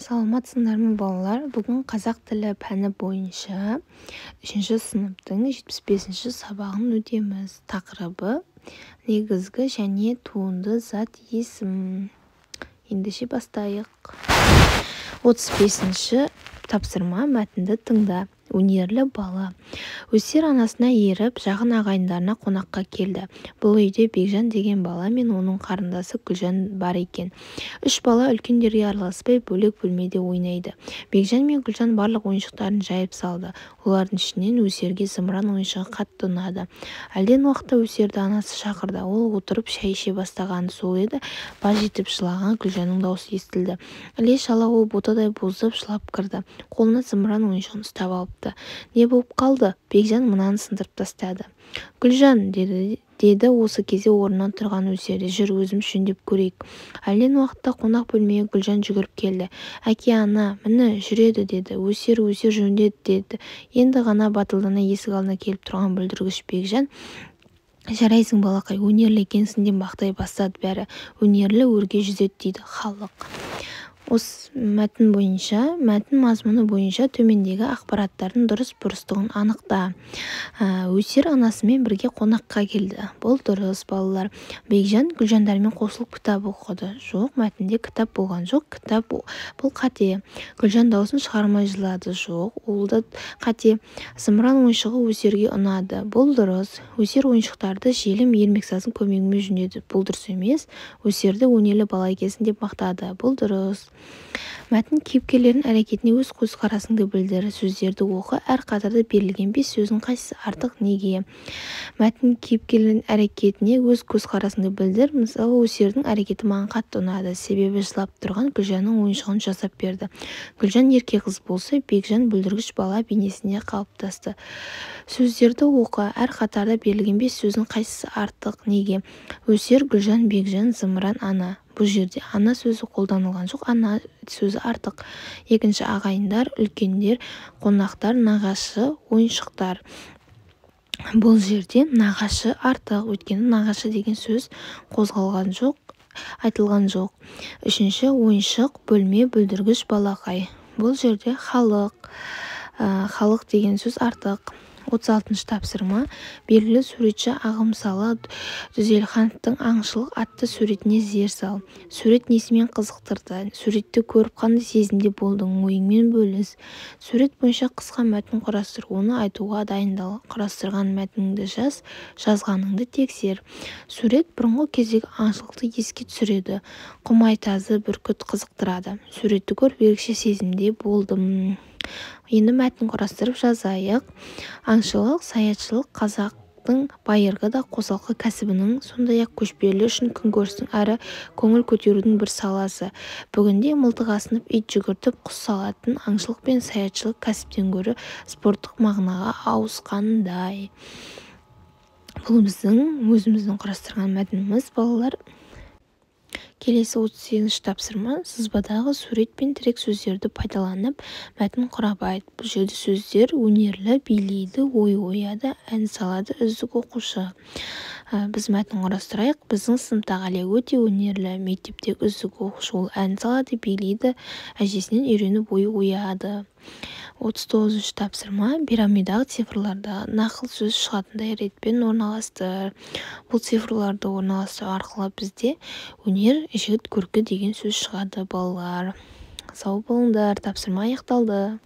Саламатсыңдар ма, балалар? Бүгін қазақ тілі пәні бойынша 3-ші сыныптың 75-ші сабағын өтеміз. Тақырыбы: негізгі және туынды зат есім. Ендеше бастайық. 35-ші тапсырма. Мәтінді тыңда. Өнерлі бала. Өсер анасына еріп, жақын ағайындарына қонаққа келді. Бұл үйде Бекжан деген бала мен оның қарындасы Гүлжан бар екен. Үш бала үлкендерге араласпай, бөлек бөлмеде ойнайды. Бекжан мен Гүлжан барлық ойыншықтарын жайып салды. Олардың ішінен Өсерге зымыран ойыншығы қатты ұнады. Әлден уақытта Өсерді анасы шақырды. Ол отырып шай іше бастағаны сол еді, баж етіп жылаған Гүлжанның даусы естілді. Іле-шала ол ботадай боздап жылап кірді. Қолына зымыран ойыншығын ұстап алыпты. Не болып қалды? Бекжан мынаны сындырып тастады. Гүлжан, деді осы кезде орнынан тұрған Өсер, жүр, өзіміз жөндеп көрейік. Әлден уақытта қонақ бөлмеге Гүлжан жүгіріп келді. Әке, ана, міне, жүреді, деді. Өсер, Өсер жөндеді, деді енді ғана батылдана есік алдына келіп тұрған бүлдіргіш Бекжан. Жарайсың, балақай, өнерлі екенсің, деп мақтай бастады бәрі. Өнерлі өрге жүзеді дейді халық. Осы мәтін бойынша, мәтін мазмұны бойынша төмендегі ақпараттардың дұрыс-бұрыстығын анықта. Өсер анасымен бірге қонаққа келді. Бұл дұрыс, балалар. Бекжан Гүлжандармен қосылып кітап оқыды. Жоқ, мәтінде кітап болған жоқ. Кітап бұл қате. Гүлжан даусын шығармай жылады. Жоқ, ол да қате. Зымыран ойыншығы Өсерге ұнады. Бұл дұрыс. Өсер ойыншықтарды желім, ермексаздың көмегімен жөндеді. Бұл дұрыс емес. Өсерді өнерлі бала екенсің деп мақтады. Бұл дұрыс. Мәтін кейіпкерлерінің әрекетіне өз көзқарасыңды білдір. Сөздерді оқы, әр қатарда берілген бес сөздің қайсысы артық, неге? Мәтін кейіпкерлерінің әрекетіне өз көзқарасыңды білдір. Мысалы, Өсердің әрекеті маған қатты ұнады. Себебі жылап тұрған Гүлжанның ойыншығын жасап берді. Гүлжан ерке қыз болса, Бекжан бүлдіргіш бала бейнесінде қалыптасты. Сөздерді оқы, әр қатарда берілген бес сөздің қайсысы артық, неге? Өсер, Гүлжан, Бекжан, зымыран, ана. Бұл жерде ана сөзі қолданылған жоқ, ана сөзі артық. Екінші, ағайындар, үлкендер, қонақтар, нағашы, ойыншықтар. Бұл жерде нағашы артық, өйткені нағашы деген сөз қозғалған жоқ, айтылған жоқ. Үшінші, ойыншық, бөлме, бүлдіргіш, балақай. Бұл жерде халық, халық деген сөз артық. 36-шы тапсырма. Белгілі суретші Ағымсалы Дүзелхановтың «Аңшылық» атты суретіне зер сал. Сурет несімен қызықтырды? Суретті көріп қандай сезімде болдың? Ойыңмен бөліс. Сурет бойынша қысқа мәтін құрастыр, оны айтуға дайындал. Құрастырған мәтініңді жаз, жазғаныңды тексер. Сурет бұрынғы кездегі аңшылықты еске түсіреді. Құмай тазы, бүркіт қызықтырады. Суретті көріп ерекше сезімде болдым. Енді мәтін құрастырып жазайық. Аңшылық, саятшылық қазақтың байырғы да қосалқы кәсібінің, сондай-ақ көшпелі үшін күнкөрістің әрі көңіл көтерудің бір саласы. Бүгінде мылтық асынып, ит жүгіртіп, құс салатын аңшылық пен саятшылық кәсіптен гөрі спорттық мағынаға ауысқандай. Бұл біздің өзіміздің құрастырған мәтініміз, балалар. Келесі 38-ші тапсырма. Сызбадағы сурет пен тірек сөздерді пайдаланып, мәтін құрап айт. Бұл жерде сөздер: өнерлі, билейді, ой ояды, ән салады, үздік оқушы. Біз мәтін құрастырайық. Біздің сыныптағы Әлия өте өнерлі, мектептегі үздік оқушы. Ол ән салады, билейді, әжесінен үйреніп ой ояды. 39-шы тапсырма. Пирамидадағы цифрларды нақыл сөз шығатындай ретпен орналастыр. Бұл цифрларды орналастыру арқылы бізде өнер, жігіт көркі деген сөз шығады, балалар. Сау болыңдар, тапсырма аяқталды.